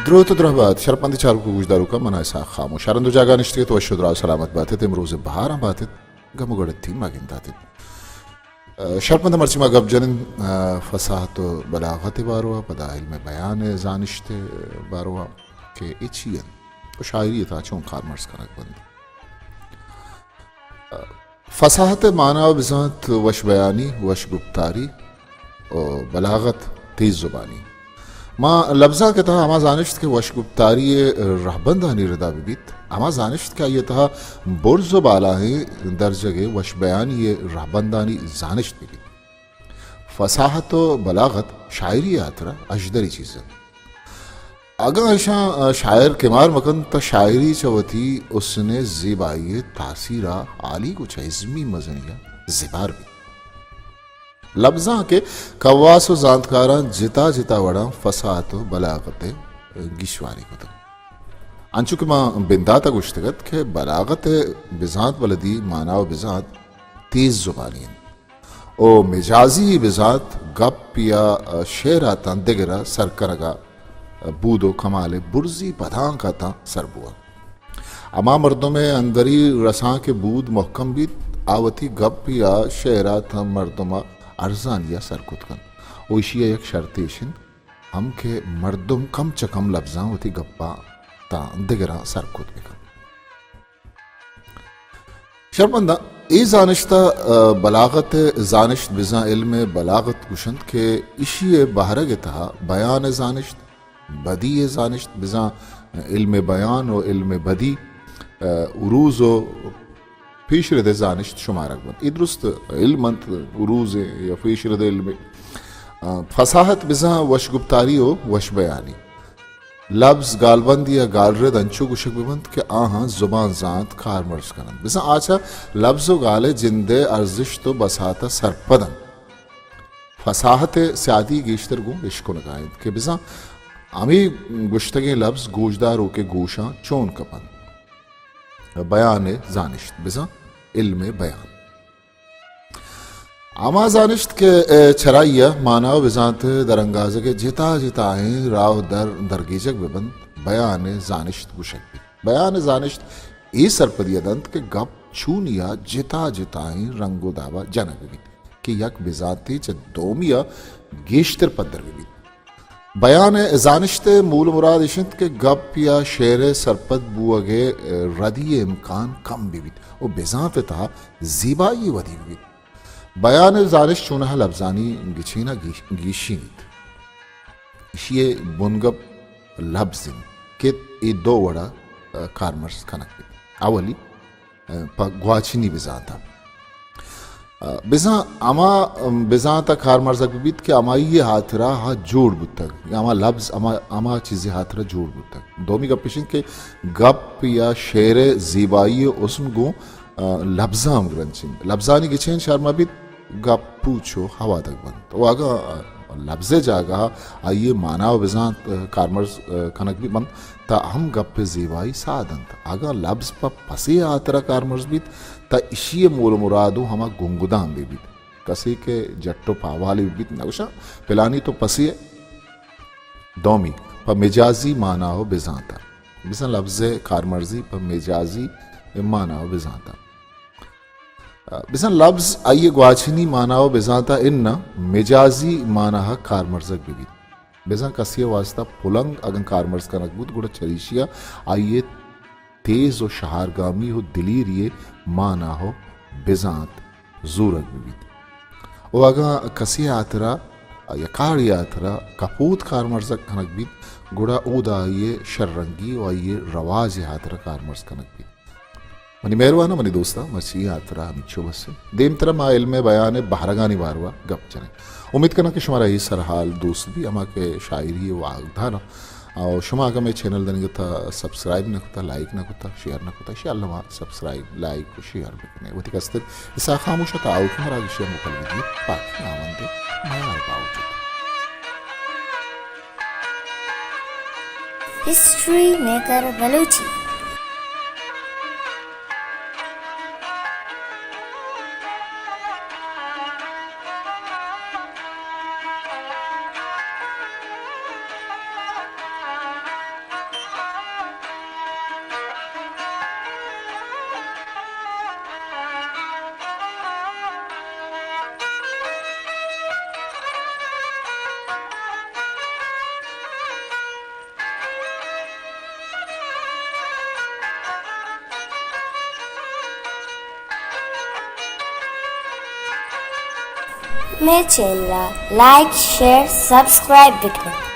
دروت ءُ درہبات، شرپمندیں چاروک ءُ گوشداروکاں، من اسحاق خاموش۔ ہر ہند ءُ جاگہ نشتگ ات، وش ءُ دراہ سلامت بات ات، امروز ءِ بہاراں بات ات، گم ءُ گڑتی ما گندات ات۔ ءُ شرپمند، مرچی ما گپ جنیں، ءُ فصاحت ءُ بلاغت ءِ باروا، پدا علم بیان ءِ زانشت ءِ باروا کہ اے چی انت ءُ شاعری ءِ تہا چون کارمرز کنگ بنت۔ فصاحت ءِ مانا ءُ بزانت وش بیانی، وش گپتاری ءُ بلاغت تیز زبانی۔ ما لبزانک ءِ تہا ہما زانشت کہ وش گپتاری ءِ رہبندانی ردا بہ بیت، ہما زانشت کہ آئی ءِ تہا برز ءُ بالاہیں درجگ ءِ وش بیانی ءِ رہبندانی زانشت بہ بیت۔ فصاحت ءُ بلاغت شاعری ءِ ہاترا اژدری چیز انت۔ اگاں ایشاں، آ، شاعر کمار مکنت، تہ شاعری چہ وتی حسن ءُ زیبائی ءِ تاثیر ءَ ہالیگ ءُ چہ ازمی مزنی ءَ زبہر بیت۔ لبزانک ءِ کواس ءُ زانتکاراں جتا جتا وڑاں فصاحت ءُ بلاغت ءِ گیشواری کتگ۔ انچو کہ ما بندات ءَ گوشتگ ات کہ بلاغت ءِ بزانت بلدی، مانا ءُ بزانت تیز زبانی انت۔ ءُ مجازی بزانت گپ یا شعر ءَ تاں دگر ءَ سر کنگ ءَ بود ءُ کمال ءِ برزی پدانک ءَ تاں سر بوگ۔ ہما مردم ءِ اندری رسانک ءِ بود مہکم بیت، آ وتی گپ یا شعر ءَ تاں مردم ءَ ارزانی ءَ سر کت کنت۔ ءُ ایشی ءِ یک شرطے اش انت ہم کہ مردم کم چہ کم لبزاں وتی گپاں تاں دگراں سر کت بہ کنت۔ شرپمنداں، اے زانشت ءَ، آ، بلاغت ءِ زانشت بزاں علم بلاغت گوشنت کہ ایشی ءِ بہرگ ءِ تہا بیان ءِ زانشت، بدیع ءِ زانشت بزاں علم بیان ءُ علم بدیع، آ، عروض ءُ پیش رد ءِ زانشت شمارگ بنت۔ اے درست علم انت، عروض ءِ یا پیش رد ءِ علم ءِ۔ آ، فصاحت بزاں وش گپتاری ءُ وش بیانی۔ لبز، گالبند یا گالرد انچو گوشگ بہ بنت کہ آہاں زبان زانت کارمرز کن انت۔ بزاں آ چہ لبز ءُ گال ءِ جند ءِ ارزشت ءُ بساط ءَ سرپد انت۔ فصاحت ءِ سیادی گیشتر گوں اشکنگ ءَ انت کہ بزاں ہمے گوشتگیں لبز گوشداروک ءِ گوشاں چون کپنت۔ بیان ءِ زانشت بزاں علم بیان۔ ہما زانشت کہ، اے، چرائی ءَ مانا ءُ بزانت ءِ درانگازگ ءِ جتا جتائیں راہ ءُ در درگیجگ بہ بنت، بیان ءِ زانشت گوشگ بیت۔ بیان ءِ زانشت اے سرپدی ءَ دنت کہ گپ چونیا جتا جتائیں رنگ ءُ داب ءَ جنگ بہ بیت کہ یک بزانتے چہ دومی ءَ گیشتر پدر بہ بیت۔ بیان ءِ زانشت ءِ مول ءُ مراد اش انت کہ گپ یا شعر ءِ سرپد بوگ ءِ ردی ءِ امکان کم بہ بیت ءُ بزانت ءِ تہا زیبائی ودی بہ بیت۔ بیان ءِ زانشت چوناہا لبزانی گچین ءَ گیش-، گیشینیت۔ ایشی ءِ بنگپ لبز انت کہ اے دو وڑ ءَ کارمرز کنگ بیت۔ اولی، پہ گواچنی بزانت ءَ۔ بزاں ہما بزانت ءَ کارمرزگ بہ بیت کہ ہمائی ءِ ہاترا آ جوڑ بوتگ، یا ہما لبز ہما، ہما چیزے ہاترا جوڑ بوتگ۔ دومی گپ اش انت کہ گپ یا شعر ءِ زیبائی ءُ حسن گوں، آ، لبزاں ہمگرنچ انت۔ لبزانی گچین شر مہ بیت، گپ پوچ ءُ ہوادگ بنت۔ ءُ اگاں، آ، لبز ءِ جاگہ ءَ آئی ءِ مانا ءُ بزانت، آ، کارمرز، آ، کنگ بہ بنت، تہ ہم گپ ءِ زیبائی ساہ دنت۔ اگاں لبز پہ پسے ءِ ہاترا کارمرز بیت، تہ ایشی ءِ مول ءُ مراد اوں ہما گنگدام بہ بیت۔ کسے کہ جٹ ءُ پاہوالے بہ بیت، نہ گوشاں پلانی تو پسے ئے۔ دومی، پہ مجازی مانا ءُ بزانت ءَ۔ بزاں لبز ءِ کارمرزی پہ مجازی مانا ءُ بزانت ءَ۔ بزاں لبز آئی ءِ گواچنی مانا ءُ بزانت ءَ اناں، مجازی مانا ءَ کارمرزگ بہ بیت۔ بزاں کسے ءِ واستہ پلنگ اگاں کارمرز کنگ بوت، گڑا چریشی ءَ آئی ءِ تیز ءُ شہارگامی ءُ دلیری ءِ مانا ءُ بزانت زورگ بہ بیت۔ ءُ اگاں کسے ءِ ہاترا، یکاڑے ءِ ہاترا کپوت کارمرز کنگ بیت، گڑا اودا آئی ءِ شررنگی ءُ آئی ءِ رواج ءِ ہاترا کارمرز کنگ بیت۔ منی مہرواناں، منی دوستاں، مرچی ءِ ہاترا ہمینچو بس انت۔ دیمترا ما علم بیان ءِ بہرگانی باروا گپ جنیں۔ امیت کناں کہ شمارا اے سرحال دوست بی، ہما کہ شاعری ءِ واگداراں۔ او شما اگاں مئے چینل دنیگتا سبسکرائب نہ کتا، لائک نہ کتا، شیئر نہ کتا، انشاءاللہ ما سبسکرائب، لائک ءُ شیئر بکنیں۔ وتی کستر اسحاق خاموش ءَ تا آؤکیں ہرا گشی ءَ مکل بدیت، پاکیں ہاوند ءِ میار باوجود۔ History maker Balochi. مئے چینل ءَ لائک، شیئر، سبسکرائب بکن ات۔